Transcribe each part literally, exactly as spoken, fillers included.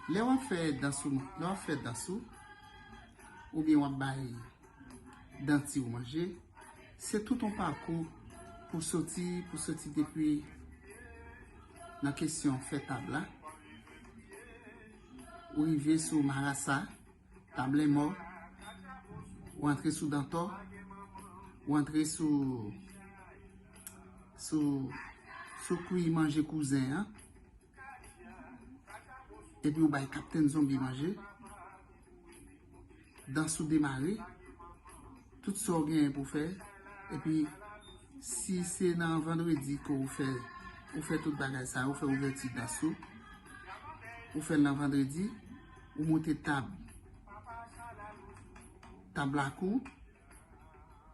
Lè w ap fè dans ou, lè w ap fè dans ou, oubyen w ap bay danti w manje, se tout yon pakou pou soti, pou soti depi nan kesyon fè tab la, ou rive sou marasa, tab lenmò, ou antre sou dantò, ou antre sou, sou, sou kwi manje kouzen an, epi ou bay kaptenn zonbi manje, dans ou demare, tout sa w genyen pou fè, epi si se nan vandredi ke ou fè, ou fè tout bagay sa, ou fè ouvèti dans ou, ou fè l nan vandredi, ou monte tab, tab lakou,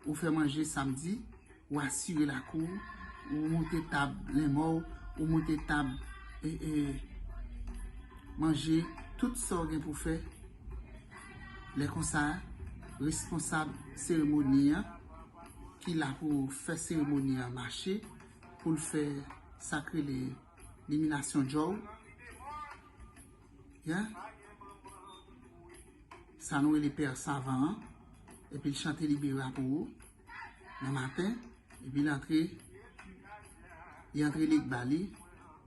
ou fè manje samdi, ou asire lakou, ou monte tab lenmò, ou monte tab e, e, manje, tout sa w gen pou fè. Lè konsa, responsab seremoni an, ki la pou fè seremoni an mache, pou l fè sa k rele liminasyon djòl, ya, sa nou rele pè savan an, epi l chante libera pou ou nan maten, epi l antre, li antre Legba li,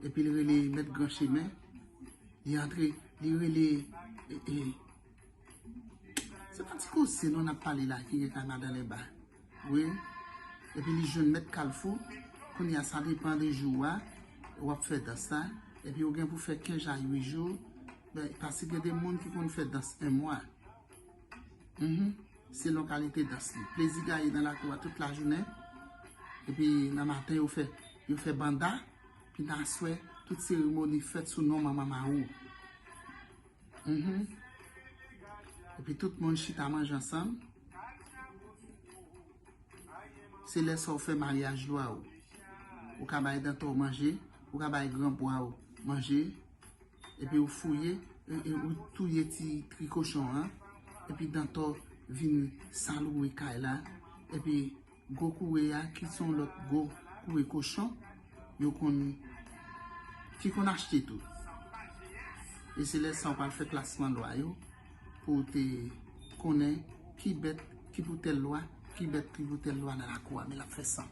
epi l rele mèt gran chemen, li antre, li rele, e, e, se pa ti koze non n ap pale la ki gen kay madan Legba. Wi. Epi li jwenn mèt kalfou, kounye a sa depann de jou a, w ap fè dans la, epi ou gen pou fè kenz a uit jou, ben, paske gen de moun ki konn fè dans en mwa. Mhm. Selon kalite dans li. Plezi gaye nan lakou a tout lajounen. Epi nan maten yo fè, yo fè banda. Epi nan aswè, tout seremoni fèt sou non manman mari w. Mhm. Epi tout moun chita manje ansanm. Se lè sa w fè maryaj lwa w. Ou ka bay dantò w manje, ou ka bay granbwa w manje. Epi ou fouye, e, e, ou touye ti kri kochon an, epi dantò vin saloure kay la, epi gwo koure a, ki se yon lòt gwo koure kochon, yo konn, ki konn achte tou. E se lè sa w pral fè klasman lwa yo, pou w te konnen ki bèt ki pou tèl lwa, ki bèt ki pou tèl lwa nan lakou a, men l ap fè san.